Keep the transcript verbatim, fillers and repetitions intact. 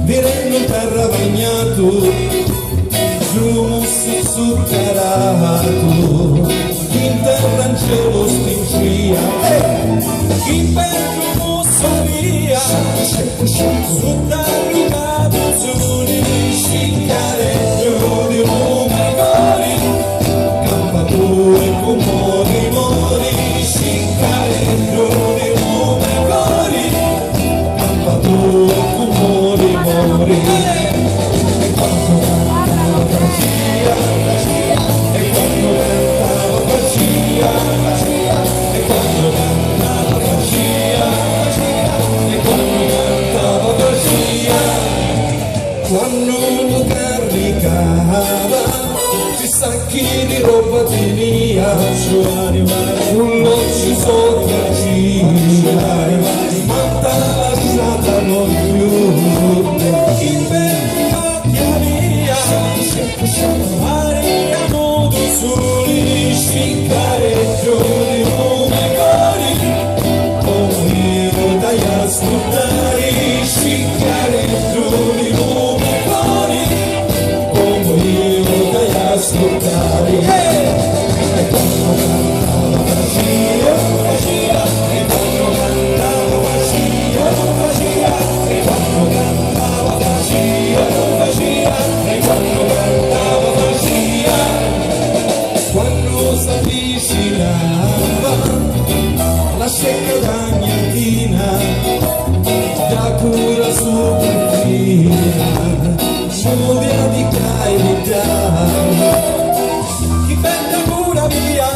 Virennu in terra bagnatu, zumu zuccaratu, in terra in cielo stingia, in petru mussaria, sutta lu capuzzuni, sciccareddu di lu me cori, campatore cu mori mori, sciccareddu di lu me cori. Campatore cu mori mori. E quannu cantava facia, e quannu cantava facia, e quannu cantava facia, e quannu cantava facia. Quannu lu carricava, chissà chi di robba tinia, cu l'occhi sotto ciglia, ma t'ha lasciata non più. Chi bella voglia mia, Maria, nudu suli, sciccareddu di lu me cori, comu iu t'haiu a scuddari, sciccareddu di lu me cori. Comu iu t'haiu a scuddari. E quannu cantava facia, facia, e quannu cantava facia, facia, e quannu cantava facia, facia, e quannu cantava facia. Quannu s'avvicinava la scecca d'Agnantina, da cura superfina, Giulia di carità, chi bella cura mia,